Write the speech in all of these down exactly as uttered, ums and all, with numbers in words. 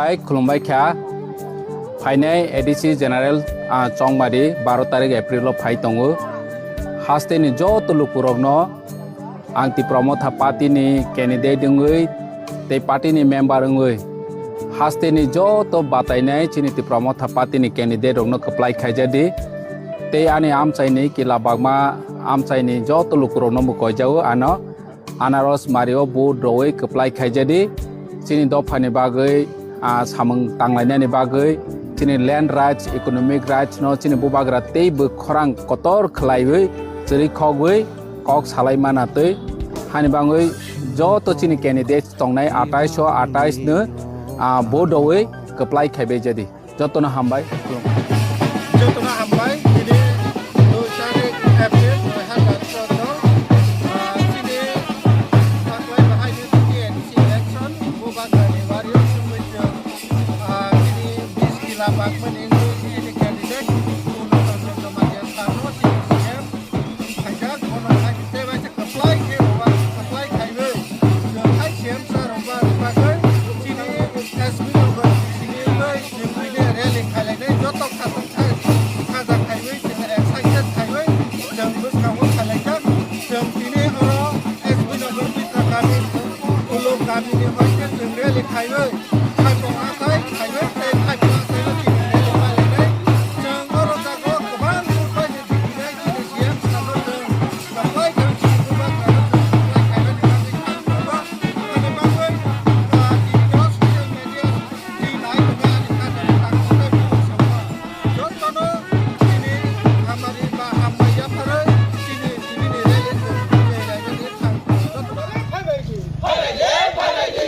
Hai khulumbai kha, phainai A D C General, ah, Chongmari baro tarik April o phai tongo. Hasteni joto lukurokno ang Tipra Motha Party ni candidate wngwi tei party ni member wngwi hasteni joto batainai chini Tipra Motha Party ni candidate rokno kwplai khaijadi. Tei ani amchaini kila bagma amchaini joto lukurokno bo koijago ano. Anaros mario vote rwi kwplai khaijadi. Chini dophani bagwi, ah, samung tanglainani bagwi, chini land rights, economic rights no chini bubagra tei bwkhorang kotor khwlaiwi chwrwi khogwi kok salai mana twi. Hani bangwi joto chini candidates tongnai atais o atais no, ah, vote rwi kwplai khaibai jadi. Jotono hambai. Jotono hambai. Tini dui tarik April dui hazar choudo, ah, chini taklai bahai ni chini A D C election, bubagra ni wario sumui chwng, ah, chini bish kila bagmani chini candidate, Purno Chandra Jamatia sir no chini C M. Khaijak, bono hai tei bai se kwplai khe roba, kwplai khaiwi. Chwng hai C M sir roba bagwi chini S B no bai chini bai chwng bini rally khailainai joto khatung khai, khaja khaiwi chwng excited khaiwi chwng bwskango khailaijak. Chwng tini oro S B no bai Mitra kami, Uluk kami ni bai khe chwng rally khaiwi.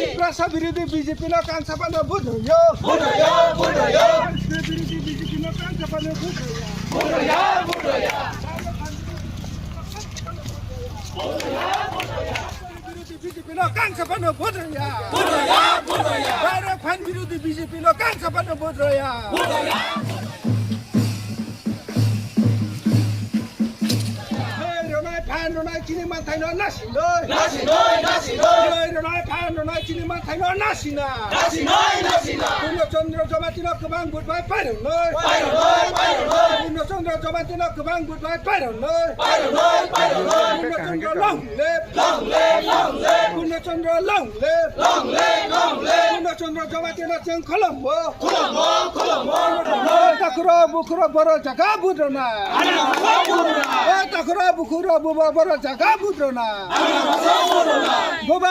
Tiprasa birodhi B J P no kangsa phano vote rwyo. Vote rwyo, vote rwyo. Tiprasa birodhi B J P no kangsa phano vote rwyo. Vote rwyo, vote rwyo. Vote rwyo, vote rwyo. Tiprasa birodhi B J P no kangsa phano vote rwyo. Vote rwyo, vote rwyo. Direct phan birodhi B J P no kangsa phano vote rwyo. Vote rwyo. Tei rwnai phan rwnai chini manthaino nasinoi. Nasinoi, nasinoi. Tei rwnai phan rwnai chini manthaino nasina. Nasinoi, nasina. Purno Chandra Jamatino kwbang vote bai pairwnoi. Pairwnoi, pairwnoi. Purno Chandra Jamatino kwbang vote bai pairwnoi. Pairwnoi, pairwnoi. Purno Chandra long live. Long live, long live. Purno Chandra long live. Long live, long live. Purno Chandra Jamatino chwng khulumbo. Khulumbo, khulumbo, khulumbo. Takhro bukhro borok jaga budrona. Ana bukhro budrona. Takhro bukhro bubo borok jaga budrona. Ana bukhro budrona. Buba